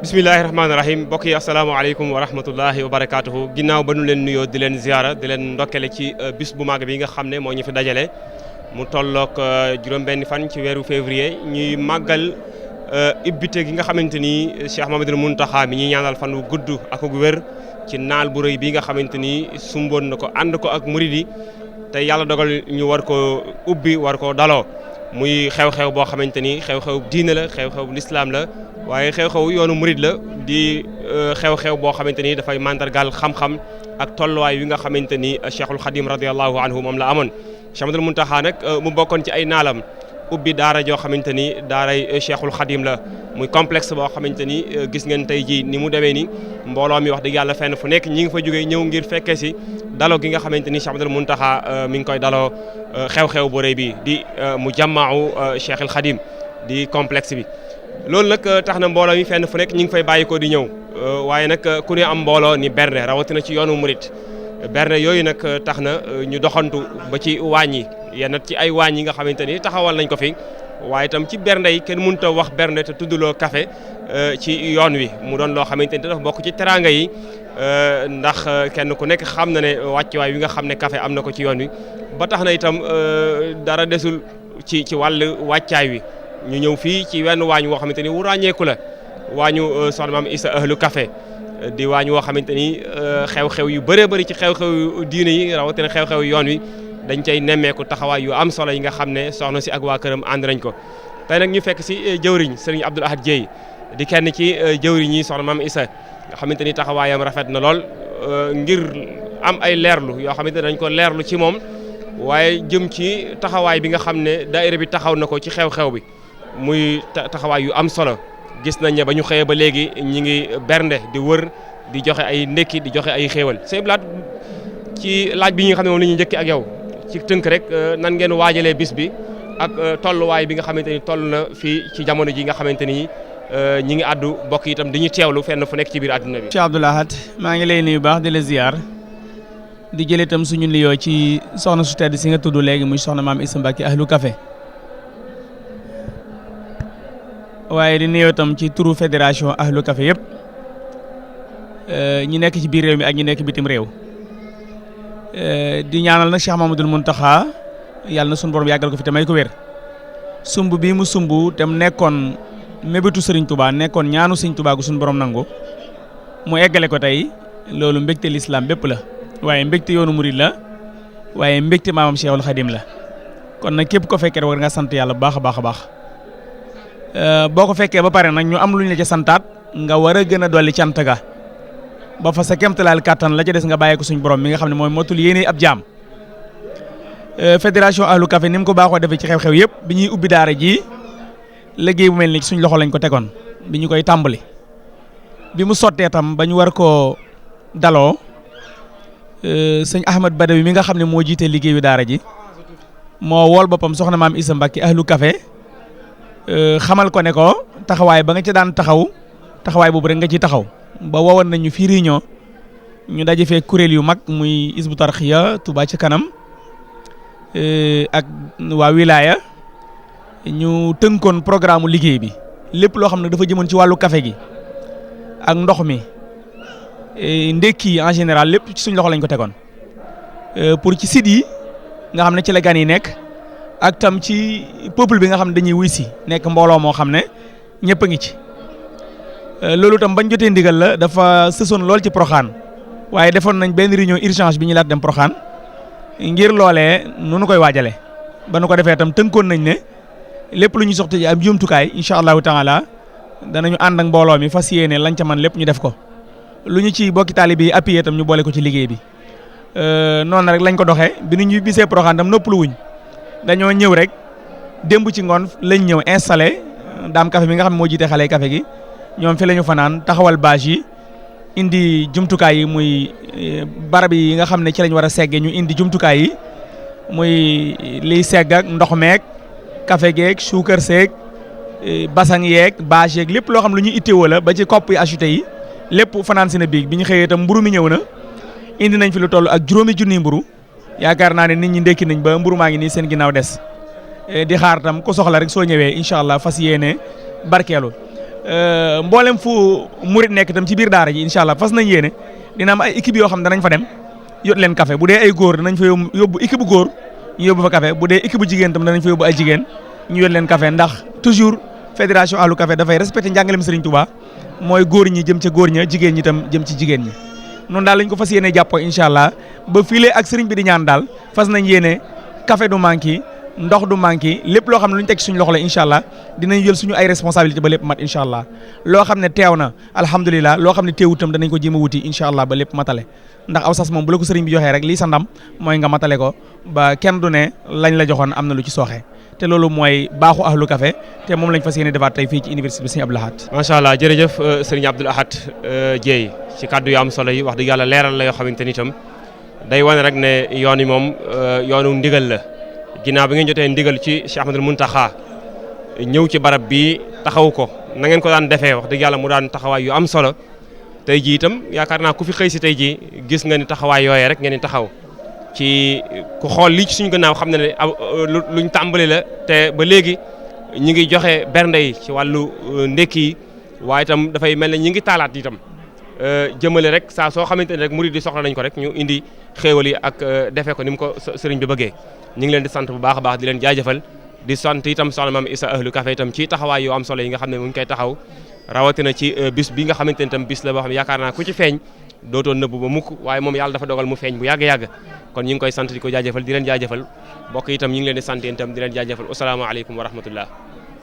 bismillahi rahmaani rahim mbokk yi asalaamaaleykum wa rahmatullahi wa barakatuhu ginnaaw ba nu leen nuyoo di leen ziara di leen ndokkele ci bis bu mag bi nga xam ne moo ñu fi dajale mu tolloog juróom-benn fan ci weeru février ñuy màggal ibbite gi nga xamante ni Cheikh Mamadou Mountakha mi ñuy ñaanal fan wu gudd ak gu wér ci naal bu rëy bi nga xamante ni sumboon na ko ànd ko ak murid yi te yàlla dogal ñu war ko ubbi war ko daloo muy xew-xew boo xamante ni xew-xew diine la xew-xew lislaam la waaye xew-xew yoonu murid la di xew-xew boo xamante ni dafay mandargaal xam-xam ak tolluwaay wi nga xamante ni Cheikhul Khadim radiyallahu anhu moom la amoon. Cheikh Mamadou Mountakha nag mu bokkoon ci ay naalam ubbi daara joo xamante ni daaray Cheikhul Khadim la muy complexe boo xamante ni gis ngeen tey jii ni mu demee ni mbooloo mi wax dëgg yàlla fenn fu nekk ñi ngi fa jógee ñëw ngir fekkee si daloo gi nga xamante ni Cheikh Mamadou Mountakha mi ngi koy daloo xew-xew bu rëy bi di mu jàmmaawu Cheikhul Khadim di complexe bi. loolu nag tax na mbooloo mi fenn fu nekk ñi ngi fay bàyyi ko di ñëw waaye nag ku ne am mbooloo ni berne rawatina ci yoonu murit berne yooyu nag tax na ñu doxantu ba ci waañ yi yenn ci ay waañ yi nga xamante ni taxawal nañ ko fi waaye itam ci bernde yi kenn mënut a wax bernde te tuddloo café ci yoon wi mu doon loo xamante ni dafa bokk ci teraanga yi ndax kenn ku nekk xam na ne wàccuwaay wi nga xam ne café am na ko ci yoon wi ba tax na itam dara desul ci wàllu wàccaay wi ñu ñëw fii ci wenn waañ woo xamante ni wu ràññeeku la waañu soxna Maam Issa Ahlu Café di waañ woo xamante ni xew-xew yu bëree bëri ci xew-xew diine yi rawatina xew-xew yoon wi dañ cay nemmeeku taxawaay yu am solo yi nga xam ne soxna si ak waa këram ànd nañ ko. tey nag ñu fekk si jëwriñ sëriñ Abdoul Ahad Dieye di kenn ci jëwriñ yi soxna Maam Issa nga xamante ni taxawaayam rafet na lool ngir am ay leerlu yoo xamante ne dañ ko leerlu ci moom waaye jëm ci taxawaay bi nga xam ne daayira bi taxaw na ko ci xew-xew bi. muy taxawaay yu am solo gis nañ ne ba ñu xëyee ba léegi ñi ngi bernde di wër di joxe ay ndekki di joxe ay xéewal sëñ Blaat ci laaj bi ñi nga xam ne moom la ñuy njëkki ak yow ci tënk rek nan ngeen waajalee bis bi ak tolluwaay bi nga xamante ni toll na fii ci jamono ji nga xamante ni ñi ngi àddu bokk itam di ñu teewlu fenn fu nekk ci biir àdduna bi. Cheikh Abdoul Ahad maa ngi lay nuyu baax di la ziar di jëlee itam suñu nuyoo ci soxna su tedd si nga tudd léegi muy soxna Maam Issa Mbacké Ahlu Café waaye di nuyoo itam ci turu fédération Ahlu Café yëpp ñi nekk ci biir réew mi ak ñi nekk bitim réew di ñaanal nag Cheikh Mamadou Mountakha yàlla na sunu borom yàggal ko fi te may ko wér sumb bii mu sumb tam nekkoon mébétu Serigne Touba nekkoon ñaanu Serigne Touba gu sunu borom nangu mu eggale ko tey loolu mbégte l'islam bépp la waaye mbégte yoonu murid la waaye mbégte maamam Cheikhul Khadim la kon nag képp ko fekkee war nga sant yàlla bu baax a baax a baax. boo ko fekkee ba pare nag ñu am lu ñu la ca santaat nga war a gën a dolli cant ga ba fa sa kemtalaal kàttan la ca des nga bàyyee ko suñu borom mi nga xam ne mooy motul yéene ab jaam. fédération Ahlu Café ni mu ko baaxoo defee ci xew-xew yëpp bi ñuy ubbi daara ji liggéey bu mel ni suñ loxo lañ ko tegoon bi ñu koy tàmbali bi mu sottee tam ba ñu war koo daloo sëñ Ahmad Badawi mi nga xam ne moo jiite liggéeyu daara ji moo wool boppam soxna Maam Issa Mbacké Ahlu Café xamal ko ne ko taxawaay ba nga ca daan taxawaay boobu rek nga ciy taxaw ba wowoon nañu fii réunion ñu daje fee kuréel yu mag muy Hizbut Tarqiyyah Touba ci kanam ak waa wilaya ñu tënkoon programme liggéey bi lépp loo xam ne dafa jëmoon ci wàllu café gi ak ndox mi ndekki yi en général lépp ci suñ loxo lañ ko tegoon pour ci site yi nga xam ne ci la gan yi nekk. ak tam ci peuple bi nga xam ne dañuy wuy si nekk mbooloo moo xam ne ñëpp a ngi ci loolu tam bañ jotee ndigal la dafa sësoon lool ci Proxaan waaye defoon nañ benn réunion urgence bi ñu laat dem Proxaan ngir loolee nu nu koy waajale ba nu ko defee tam tënkoon nañ ne lépp lu ñu soxla ci ab jumtukaay incha allahu taala danañu ànd ak mbooloo mi fas yéene lañ ca man lépp ñu def ko lu ñu ci bokki taalibe yi appuyé tam ñu boole ko ci liggéey bi noonu rek lañ ko doxee bi ñu bisee Proxaan tam noppalu wuñ dañoo ñëw rek démb ci ngoon lañ ñëw installé daam café mi nga xam ne moo jiite xale café gi ñoom fi la ñu fanaan taxawal bâche yi indi jumtukaay yi muy barab yi nga xam ne ci lañ war a seggee ñu indi jumtukaay yi muy liy segg ak ndox meeg café geeg suukar seeg basang yeeg bâche yeeg lépp loo xam lu ñu itteewoo la ba ci kopp yi acheté yi lépp fanaan si na biig bi ñu xëyee itam mburu mi ñëw na indi nañ fi lu toll ak 5 junniy mburu yaakaar naa ne nit ñi ndekki nañ ba mburu maa ngi nii seen ginnaaw des di xaar tam ku soxla rek soo ñëwee incha allah fas yéene barkeelu mboolem fu murit nekk itam ci biir daara ji incha allah fas nañ yéene dina am ay équipe yoo xam ne danañ fa dem yót leen café bu dee ay góor danañ fa yóbbu équipe bu góor ñu yóbbu fa café bu dee équipe bu jigéen tam danañ fa yóbbu ay jigéen ñu yót leen café ndax toujours fédération ahlu café dafay respecté njàngalem Serigne Touba mooy góor ñi jëm ca góor ña jigéen ñi tam jëm ci jigéen ñi noonu daal lañ ko fas yéene jàppoo incha allah ba filee ak Serigne bi di ñaan daal fas nañ yéene café du manqué ndox du manqué lépp loo xam ne lu ñu teg suñu loxo la incha allah dinañ jël suñu ay responsabilité ba lépp mat incha allah loo xam ne teew na alhamdulilah loo xam ne teewut tam danañ ko jéem a wuti incha allah ba lépp matale ndax aw sas moom bu la ko sëriñ bi joxee rek lii sa ndam mooy nga matale ko ba kenn du ne lañ la joxoon am na lu ci sooxe te loolu mooy baaxu ahlu café te moom lañ fas yéene defaat tey fii ci université bi sëriñ Abdou Lahad. macha allah jërëjëf sëriñ Abdou Lahad Dieye ci kàddu yu am solo yi wax dëgg yàlla leeral la yoo xamante ni itam day wane rek ne yoon yi moom yoonu ndigal la ginnaaw bi ngeen jotee ndigal ci Cheikh Ahmadul Muntaxa ñëw ci barab bi taxaw ko na ngeen ko daan defee wax dëgg yàlla mu daan taxawaay yu am solo tey jii itam yaakaar naa ku fi xëy si tey jii gis nga ni taxawaay yooyee rek ngeen di taxaw ci ku xool lii ci suñu gannaaw xam ne luñ tàmbali la te ba léegi ñi ngi joxe bernde yi ci wàllu ndekki yi waaye itam dafay mel ne ñi ngi taalaat itam jëmale rek saa soo xamante ne rek murid di soxla nañ ko rek ñu indi xéewal yi ak defee ko ni mu ko sëriñ bi bëggee ñu ngi leen di sant bu baax a baax di leen jaajëfal di sant itam soxna Maam Issa ahlu café itam ci taxawaay yu am solo yi nga xam ne mu ngi koy taxaw rawatina ci bis bi nga xamante ne itam bis la boo xam ne yaakaar naa ku ci feeñ dootoo nëbbu ba mukk waaye moom yàlla dafa dogal mu feeñ bu yàgg-yàgg kon ñu ngi koy sant di ko jaajëfal di leen jaajëfal mbokk itam ñu ngi leen di sant itam di leen jaajëfal asalaamaaleykum wa rahmatullah